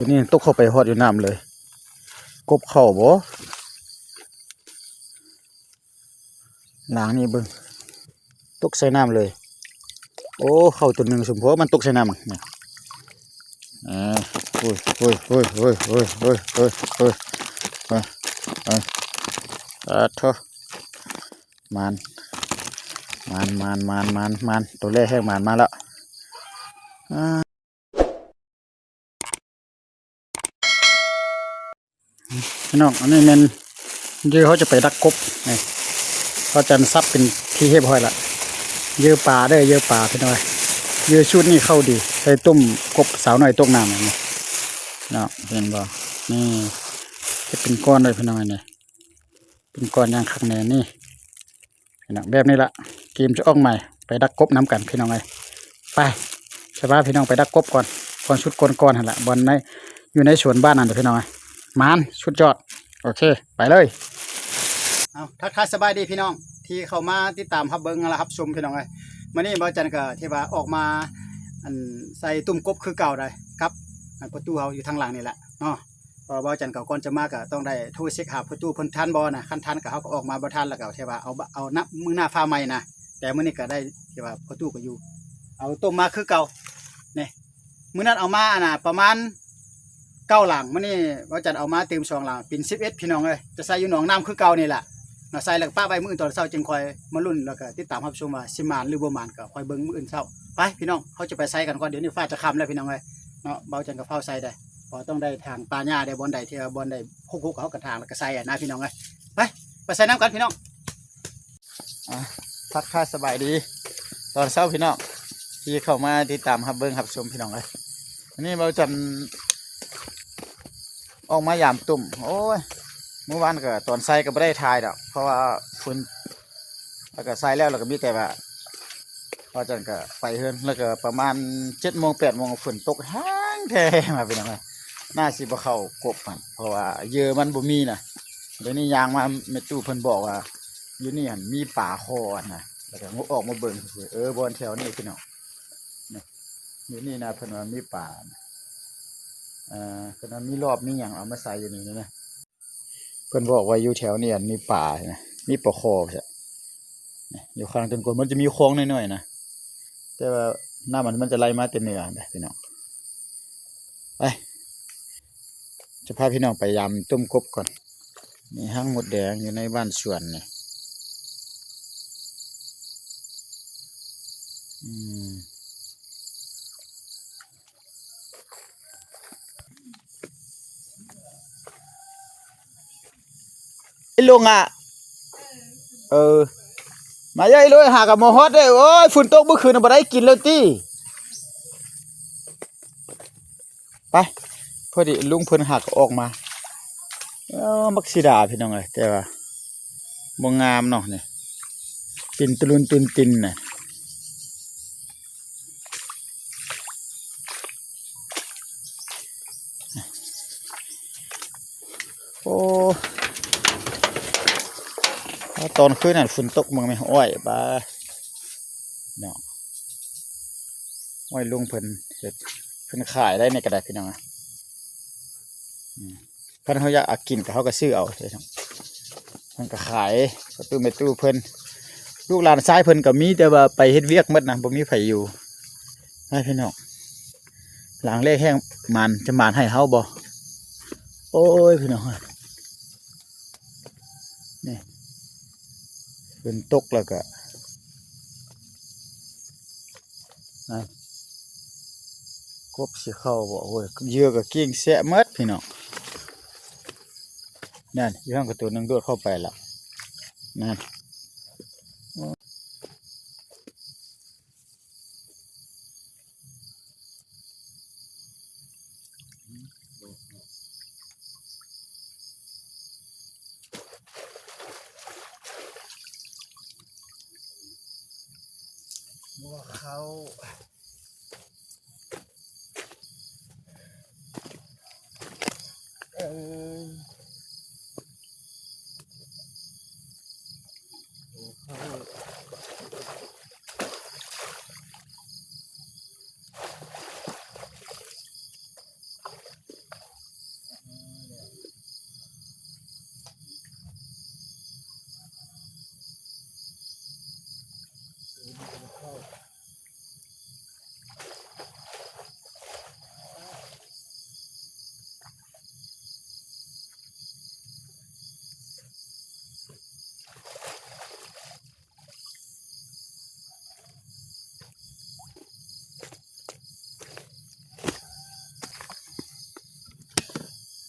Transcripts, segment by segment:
ຕົວນີ້ຕົກເຂົ້າໄປຮອດຢູ່ນ້ຳເລີຍ. ກົບເຂົ້າບໍ່? ລ້າງນີ້ເບິ່ງ. ຕົກໃສ່ນ້ຳເລີຍ. ໂອ້ ເຂົ້າຕົວໜຶ່ງ ສົມພໍມັນຕົກໃສ່ນ້ຳ. ນີ້ ເອີ ໂອ້ຍ ໂອ້ຍ ໂອ້ຍ ອາໂທ້ ໝານ ໝານ ໝານ ໂຕແລກແຮງໝານມາແລ້ວ. ອາ ພີ່ນ້ອງ ອັນນີ້ແມ່ນເຫຍື່ອເຮົາຈະໄປດັກກົບ. ນີ້ ພະຈັນສັບເປັນທີ່ຮຽບຮ້ອຍລະ. ເຫຍື່ອປາເດີ ເຫຍື່ອປາພີ່ນ້ອງເອີຍ. ເຫຍື່ອຊຸດນີ້ເຂົ້າດີ ໃສ່ຕົ້ມກົບສາວນ້ອຍຕົກນ້ຳ. ນີ້ເນາະ ເຫັນບໍ່? ນີ້ ເຮັດເປັນກ້ອນເລີຍພີ່ນ້ອງເອີຍ. ນີ້ ເປັນກ້ອນຢ່າງຄັກແນ່ນີ້. ພີ່ນ້ອງ ແບບນີ້ລະ ເກມຈະອອກໃໝ່ ໄປດັກກົບນຳກັນພີ່ນ້ອງເອີຍ. ໄປ ສະພາພີ່ນ້ອງໄປດັກກົບກ່ອນ ກ່ອນສຸດກ່ອນໆຫັ້ນລະ ບ່ອນໃນ ຢູ່ໃນສວນບ້ານນັ້ນເດີພີ່ນ້ອງເອີຍ. ໝານ ສຸດຍອດ. ໂອເຄ ໄປເລີຍ. ເອົາ ທັກທາຍສະບາຍດີພີ່ນ້ອງ ທີ່ເຂົ້າມາຕິດຕາມຮັບເບິ່ງ ແລະ ຮັບຊົມພີ່ນ້ອງເອີຍ. ມື້ນີ້ບ່າວຈັນກໍທີ່ວ່າອອກມາ ອັນ ໃສ່ຕຸ້ມກົບຄືເກົ່າໄດ໋ ກັບ ອັນ ປະຕູເຮົາຢູ່ທາງຫຼັງນີ້ແຫຼະເນາະ. ເພາະວ່າບ່າວຈັນກໍກ່ອນຈະມາກໍຕ້ອງໄດ້ໂທເຊັກຫາພໍ່ຕູ້ເພິ່ນທັນບໍ່ນະ, ຄັນທັນກໍເຮົາກໍອອກມາ, ບໍ່ທັນແລ້ວກໍຖືວ່າເອົາ ເອົານຳມື້ໜ້າຟ້າໃໝ່ນະ. ແຕ່ມື້ນີ້ກໍໄດ້ທີ່ວ່າພໍ່ຕູ້ກໍຢູ່ ເອົາຕົ້ມມາຄືເກົ່າ. ນີ້ ມື້ນັ້ນເອົາມາອັນນະ ປະມານເກົ້າຫຼັງ, ມື້ນີ້ບ່າວຈັນເອົາມາຕື່ມສອງຫຼັງ ເປັນສິບເອັດ ພີ່ນ້ອງເອີຍ. ຈະໃສ່ຢູ່ໜອງນ້ຳຄືເກົ່ານີ້ແຫຼະເນາະ, ໃສ່ແລ້ວກໍປະໄວ້ ມື້ອື່ນຕອນເຊົ້າຈຶ່ງຄ່ອຍມາລຸ້ນ ແລ້ວກໍຕິດຕາມຮັບຊົມວ່າຊິໝານຫຼືບໍ່ໝານ ກໍຄ່ອຍເບິ່ງມື້ອື່ນເຊົ້າ. ໄປພີ່ນ້ອງ ເຮົາຈະໄປໃສ່ກັນກ່ອນ, ດຽວນີ້ຟ້າຈະຄ່ຳແລ້ວພີ່ນ້ອງເອີຍ. ເນາະ ບ່າວຈັນກໍຟ້າວໃສ່ໄດ໋ ເພາະຕ້ອງໄດ້ຖາງປ່າຫຍ້າໄດ໋, ບ່ອນໃດທີ່ວ່າບ່ອນໃດຮົກໆ ເຮົາກໍຖາງແລ້ວກໍໃສ່ອະນະ ພີ່ນ້ອງເອີຍ. ໄປ ໄປໃສ່ນຳກັນພີ່ນ້ອງ. ອ່າ ທັກທາຍສະບາຍດີຕອນເຊົ້າພີ່ນ້ອງ ທີ່ເຂົ້າມາຕິດຕາມຮັບເບິ່ງຮັບຊົມພີ່ນ້ອງເອີຍ. ວັນນີ້ບ່າວຈັນອອກມາຢາມຕຸ້ມ. ໂອ້ຍ ມື້ວານກໍຕອນໃສ່ກໍບໍ່ໄດ້ຖ່າຍດອກ ເພາະວ່າຝົນ ແລ້ວກໍໃສ່ແລ້ວ ແລ້ວກໍມີແຕ່ວ່າ ວ່າຈັ່ງກໍໄປເຮືອນ ແລ້ວກໍປະມານເຈັດໂມງ ແປດໂມງ ຝົນຕົກແຮງແທ້ມາ ພີ່ນ້ອງເອີຍ. ໜ້າຊິບໍ່ເຂົ້າກົບຫັ້ນ ເພາະວ່າເຫຍື່ອມັນບໍ່ມີນະ. ດຽວນີ້ຍ່າງມາ ແມ່ຕູ້ເພິ່ນບອກວ່າຢູ່ນີ້ຫັ້ນມີປາຄໍຫັ້ນນະ ແລ້ວກໍອອກມາເບິ່ງຊື່ໆ. ເອີ ບ່ອນແຖວນີ້ພີ່ນ້ອງ ນີ້ ຢູ່ນີ້ນະ ເພິ່ນວ່າມີປາ ເອີ ເພິ່ນວ່າມີລອບມີຫຍັງເອົາມາໃສ່ຢູ່ນີ້ນະ. ເພິ່ນບອກວ່າຢູ່ແຖວນີ້ ອັນ ມີປານະ ມີປາຄໍ ຢູ່ຂ້າງຕົ້ນກົບ ມັນຈະມີຄອງນ້ອຍໆນະ ແຕ່ວ່ານ້ຳມັນ ມັນຈະໄຫຼມາແຕ່ເໜືອນະພີ່ນ້ອງ. ໄປ ຈະພາພີ່ນ້ອງໄປຢາມຕົ້ມກົບກ່ອນ. ມີຮັງມົດແດງຢູ່ໃນບ້ານສວນນີ້ ອືມ. ໄອ້ລຸງອະ ເອີ ມາເດີ້ ໄອ້ລຸງ ຫາກັບມາຮອດເດີ້. ໂອ້ຍ ຝົນຕົກມື້ຄືນບໍ່ໄດ້ກິນແລ້ວຕິ. ໄປ ພໍດີລຸງເພິ່ນຫາກະອອກມາ. ເອີ ບັກສີດາພີ່ນ້ອງເອີຍ ແຕ່ວ່າບໍ່ງາມເນາະ ນີ້ ປິ່ນຕຸລຸນຕຸນຕິນນະ. ໂອ້ ຕອນຄືນນັ້ນຝົນຕົກ ເບິ່ງແມະ ໂອ້ຍ ບາ ເນາະ. ໂອ້ຍ ລຸງເພິ່ນເຮັດ ເພິ່ນຂາຍໄດ້ນີ້ກໍໄດ້ພີ່ນ້ອງ. ອືມ ຄັນເຮົາຢາກເອົາກິນກໍ ເຮົາກໍຊື້ເອົາ ເພິ່ນກໍຂາຍ ປະຕູແມ່ຕູ້ເພິ່ນ. ລູກຫຼານຊາຍເພິ່ນກໍມີ ແຕ່ວ່າໄປເຮັດວຽກໝົດນະ ບໍ່ມີໃຜຢູ່. ໃຫ້ພີ່ນ້ອງ ຫຼັງແລກແຮງໝານ ຈະໝານໃຫ້ເຮົາບໍ່? ໂອ້ຍ ພີ່ນ້ອງເອີຍ ນີ້ ຝົນຕົກແລ້ວກະ ນະ ກົບຊິເຂົ້າບໍ່? ໂອ້ຍ ເຫຍື່ອກໍກິ້ງແຊະໝົດພີ່ນ້ອງ. ນັ້ນ ຢູ່ຫັ້ນກໍຕົວໜຶ່ງໂດດເຂົ້າໄປລະ ນັ້ນ. ບໍ່ເຂົ້າ ເອີ.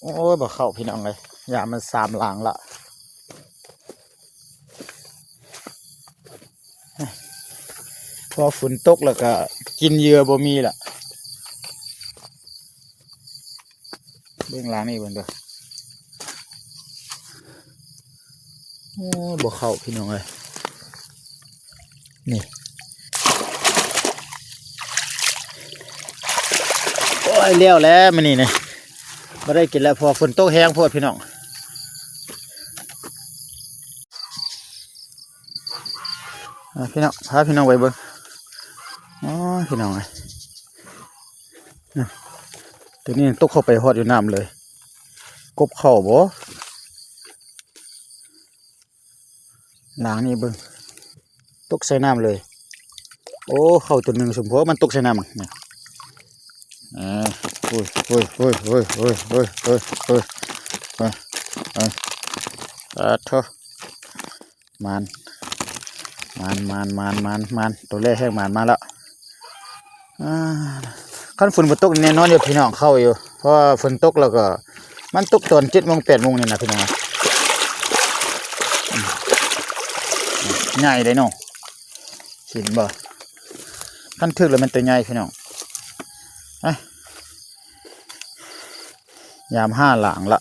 ໂອ້ຍ ບໍ່ເຂົ້າພີ່ນ້ອງເອີຍ ຢາມມັນສາມຫຼັງລະ ພໍຝົນຕົກແລ້ວກະກິນເຫຍື່ອບໍ່ມີລະ. ເບິ່ງຫຼັງນີ້ເບິ່ງເດີ ໂອ້ຍ ບໍ່ເຂົ້າພີ່ນ້ອງເອີຍ ນີ້ ໂອ້ຍ ແລ້ວແຫຼະມື້ນີ້ນີ້ ບໍ່ໄດ້ກິນແລ້ວ ເພາະວ່າຝົນຕົກແຮງໂພດພີ່ນ້ອງ. ອ່າ ພີ່ນ້ອງ ພາພີ່ນ້ອງໄປເບິ່ງ ໂອ້ຍ ພີ່ນ້ອງເອີຍ ຕົວນີ້ຕົກເຂົ້າໄປຮອດຢູ່ນ້ຳເລີຍ ກົບເຂົ້າບໍ່? ຫຼັງນີ້ເບິ່ງ ຕົກໃສ່ນ້ຳເລີຍ ໂອ້ ເຂົ້າຕົວໜຶ່ງສົມພໍມັນຕົກໃສ່ນ້ຳນີ້ ອ່າ ໂອ້ຍ ໂອ້ຍ ໂອ້ຍ ອາໂທ ໝານ ໝານ ໝານ ໝານ ໝານ ໝານ ໂຕແລກແຮງໝານມາແລ້ວ ອ່າ ຄັນຝົນບໍ່ຕົກແນ່ນອນຢູ່ພີ່ນ້ອງ ເຂົ້າຢູ່ ເພາະວ່າຝົນຕົກແລ້ວກໍ ມັນຕົກຕອນເຈັດໂມງ ແປດໂມງນີ້ນະພີ່ນ້ອງ ອືມ ໃຫຍ່ເດ້ເນາະ ເຫັນບໍ່ ຄັນຖືກແລ້ວແມ່ນໂຕໃຫຍ່ພີ່ນ້ອງ ອະ ຍາມຫ້າຫຼັງລະ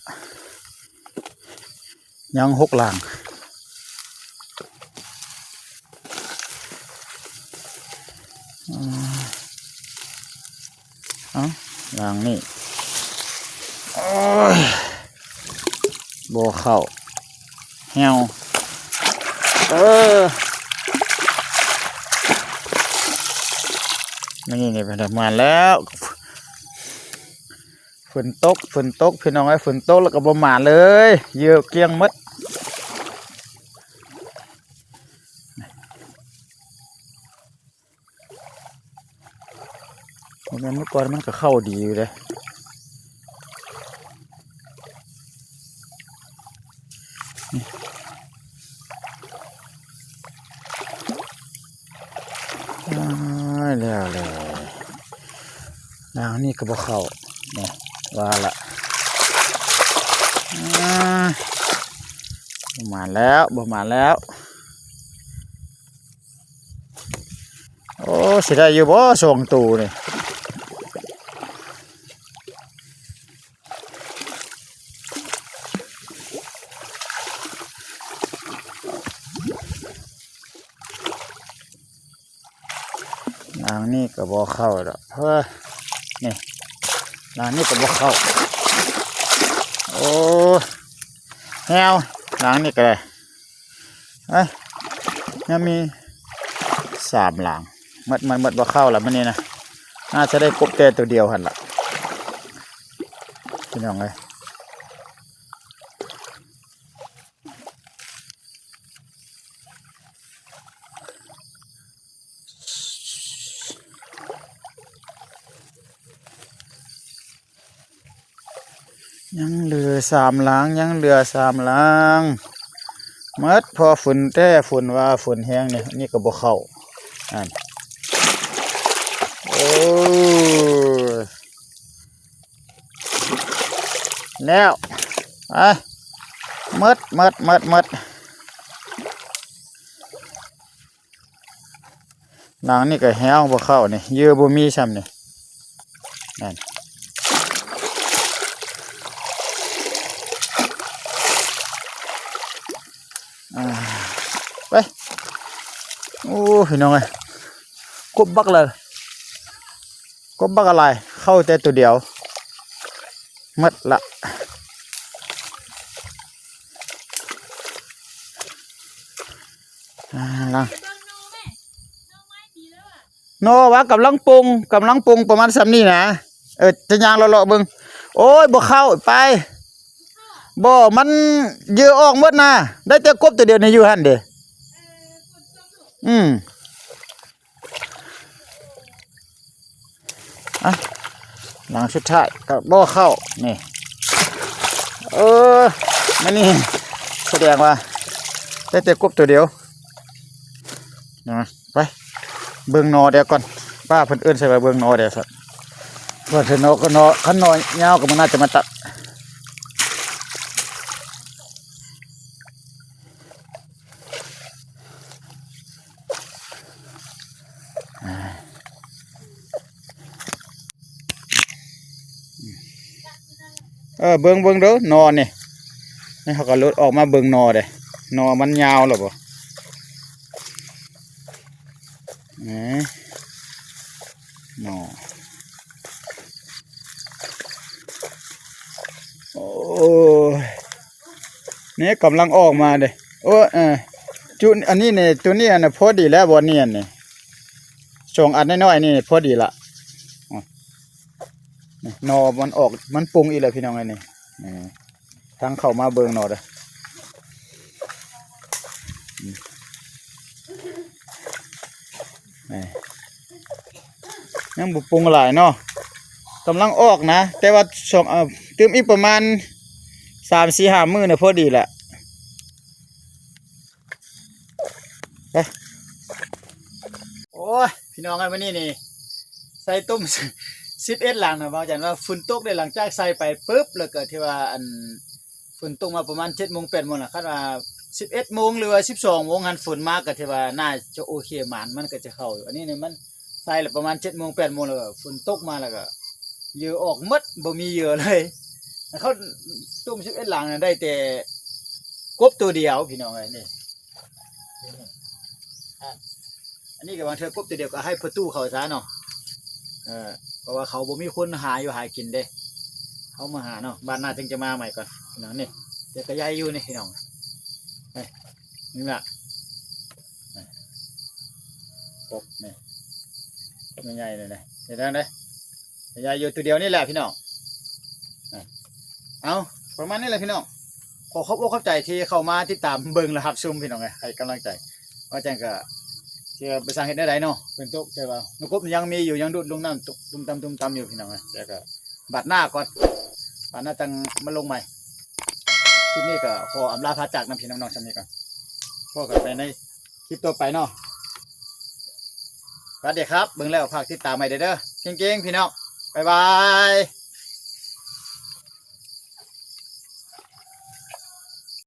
ຍັງຫົກຫຼັງ ອືມ ເອົ້າ ຫຼັງນີ້ ໂອ້ຍ ບໍ່ເຂົ້າ ແຮວ ເອີ ນີ້ ນີ້ ນີ້ ປະມານແລ້ວ. ຝົນຕົກ ຝົນຕົກ ພີ່ນ້ອງເອີຍ ຝົນຕົກແລ້ວກໍບໍ່ໝານເລີຍ ເຫຍື່ອກ້ຽງໝົດ ບໍ່ແມ່ນ ເມື່ອກ່ອນມັນກໍເຂົ້າດີຢູ່ເດ້. ອ້າຍ ແລ້ວແຫຼະ ນາງນີ້ກໍບໍ່ເຂົ້າ ນີ້ ວ່າລະ ອ່າ ບໍ່ໝານແລ້ວ ບໍ່ໝານແລ້ວ. ໂອ້ ຊິໄດ້ຢູ່ບໍ່ສອງໂຕນີ້? ຫຼັງນີ້ກໍບໍ່ເຂົ້າດອກ ເອີ ນີ້ ຫຼັງນີ້ກໍບໍ່ເຂົ້າ ໂອ້ ແຮວ ຫຼັງນີ້ກໍໄດ້ ເອີຍ ຍັງມີສາມຫຼັງ ໝົດ ໝົດ ໝົດ ບໍ່ເຂົ້າລະມື້ນີ້ນະ ໜ້າຈະໄດ້ກົບແຕ່ໂຕດຽວຫັ້ນລະ ພີ່ນ້ອງເອີຍ. ຍັງເຫຼືອສາມຫຼັງ ຍັງເຫຼືອສາມຫຼັງ ໝົດ ພໍຝົນແທ້ ຝົນວ່າຝົນແຮງນີ້ ນີ້ກໍບໍ່ເຂົ້າ ນັ້ນ ໂອ້ຍ ແລ້ວ ໄປ ໝົດ ໝົດ ໝົດ ໝົດ. ຫຼັງນີ້ກໍແຮວ ບໍ່ເຂົ້ານີ້ ເຫຍື່ອບໍ່ມີຊ້ຳນີ້ ນັ້ນ ອ່າ ໄປ ໂອ້ ພີ່ນ້ອງເອີຍ ກົບບັກລະ ກົບບັກຫຼາຍ ເຂົ້າແຕ່ໂຕດຽວ ໝົດລະ ອ່າ ຫຼັງ ໜໍ່ວ່າກຳລັງປົ່ງ ກຳລັງປົ່ງປະມານສ່ຳນີ້ນະ ເອີ ຈະຍ່າງເລາະໆເບິ່ງ ໂອ້ຍ ບໍ່ເຂົ້າ ໄປ ບໍ່ ມັນເຫຍື່ອອອກໝົດນະ ໄດ້ແຕ່ກົບໂຕດຽວນີ້ຢູ່ຫັ້ນເດ ອືມ. ອ່ະ ຫຼັງສຸດທ້າຍກໍບໍ່ເຂົ້າ ນີ້ ເອີ ມານີ້ ສະແດງວ່າໄດ້ແຕ່ກົບໂຕດຽວນະ ໄປ ເບິ່ງໜໍ່ດຽວກ່ອນ ປ້າເພິ່ນເອີ້ນໃສ່ວ່າເບິ່ງໜໍ່ດຽວຊັ້ນ ວ່າເຖິງໜໍ່ກໍໜໍ່ ຄັນໜໍ່ຍາວກໍມັນໜ້າຈະມາຕັດ ເອີ ເບິ່ງ ເບິ່ງເດີ ໜໍ່ນີ້ ນີ້ເຮົາກໍຫຼຸດອອກມາເບິ່ງໜໍ່ເດ້ ໜໍ່ມັນຍາວແລ້ວບໍ່? ເອີ ໜໍ່ ໂອ້ຍ ນີ້ກຳລັງອອກມາເດ້ ໂອ້ຍ ເອີ ຈຸ ອັນນີ້ນີ້ ໂຕນີ້ ອັນນະ ພໍດີແລ້ວ ບ່ອນນີ້ ອັນນີ້ ສອງອັນນ້ອຍໆນີ້ພໍດີລະ ນີ້ ໜໍ່ມັນອອກ ມັນປຸງອີກແລ້ວພີ່ນ້ອງເອີຍນີ້ ເອີ ທາງເຂົ້າມາເບິ່ງໜໍ່ເດີ ອືມ ນີ້ ຍັງບໍ່ປຸງຫຼາຍເນາະ ກຳລັງອອກນະ ແຕ່ວ່າສອງ ເອີ ຕື່ມອີກປະມານສາມ ສີ່ ຫ້າມື້ນະ ພໍດີແຫຼະ. ໂອ້ຍ ພີ່ນ້ອງເອີຍ ມື້ນີ້ນີ້ໃສ່ຕຸ້ມສິບເອັດຫຼັງນະ ເວົ້າຈັງວ່າຝົນຕົກເດ້ ຫຼັງຈາກໃສ່ໄປປຶບ ແລ້ວກໍທີ່ວ່າ ອັນ ຝົນຕົກມາປະມານເຈັດໂມງ ແປດໂມງລະ ຄັນວ່າສິບເອັດໂມງ ຫຼືວ່າສິບສອງໂມງຫັ້ນ ຝົນມາກໍຖືວ່າໜ້າຈະໂອເຄ ໝານມັນກໍຈະເຂົ້າຢູ່ ອັນນີ້ນີ້ມັນໃສ່ລະປະມານເຈັດໂມງ ແປດໂມງ ແລ້ວກໍຝົນຕົກມາ ແລ້ວກໍເຫຍື່ອອອກໝົດ ບໍ່ມີເຫຍື່ອເລີຍ ເຂົາຕຸ້ມສິບເອັດຫຼັງນະ ໄດ້ແຕ່ ກົບໂຕດຽວພີ່ນ້ອງເອີຍ ນີ້ ອັນນີ້ກໍບາງເທື່ອກົບໂຕດຽວກໍໃຫ້ພໍ່ຕູ້ເຂົາຊະເນາະ ເອີ ເພາະວ່າເຂົາບໍ່ມີຄົນຫາຢູ່ຫາກິນເດ້ ເຮົາມາຫາເນາະ ບາດໜ້າຈຶ່ງຈະມາໃໝ່ກ່ອນພີ່ນ້ອງ ນີ້ ແຕ່ກໍໃຫຍ່ຢູ່ນີ້ພີ່ນ້ອງ ນີ້ ນີ້ລະ ກົບນີ້ ໃຫຍ່ໆນີ້ນະ ເຫັນແລ້ວເດ້ ໃຫຍ່ຢູ່ໂຕດຽວນີ້ແຫຼະພີ່ນ້ອງ ເອົາ ປະມານນີ້ແຫຼະພີ່ນ້ອງ ຂໍຂອບອົກຂອບໃຈທີ່ເຂົ້າມາຕິດຕາມເບິ່ງ ແລະ ຮັບຊົມພີ່ນ້ອງເອີຍ ໃຫ້ກຳລັງໃຈ ວ່າຈັ່ງກໍຊິໄປສ້າງເຮັດແນວໃດເນາະ ເປັນໂຕະ ແຕ່ວ່ານົກກົບຍັງມີຢູ່ ຍັງດູດລົງນ້ຳຕຸ່ມຕຳຕຸ່ມຕຳຢູ່ພີ່ນ້ອງເອີຍ ແຕ່ກໍບາດໜ້າກ່ອນ ບາດໜ້າຈັ່ງມາລົງໃໝ່ ຄລິບນີ້ກໍຂໍອຳລາພາຈາກນຳພີ່ນຳນ້ອງຊ່ຳນີ້ກ່ອນ ພົບກັນໃໝ່ໃນຄລິບຕໍ່ໄປເນາະ ສະຫວັດດີຄັບ ເບິ່ງແລ້ວຝາກຕິດຕາມໃໝ່ເດີ ເກັ່ງໆ ພີ່ນ້ອງ ບາຍບາຍ.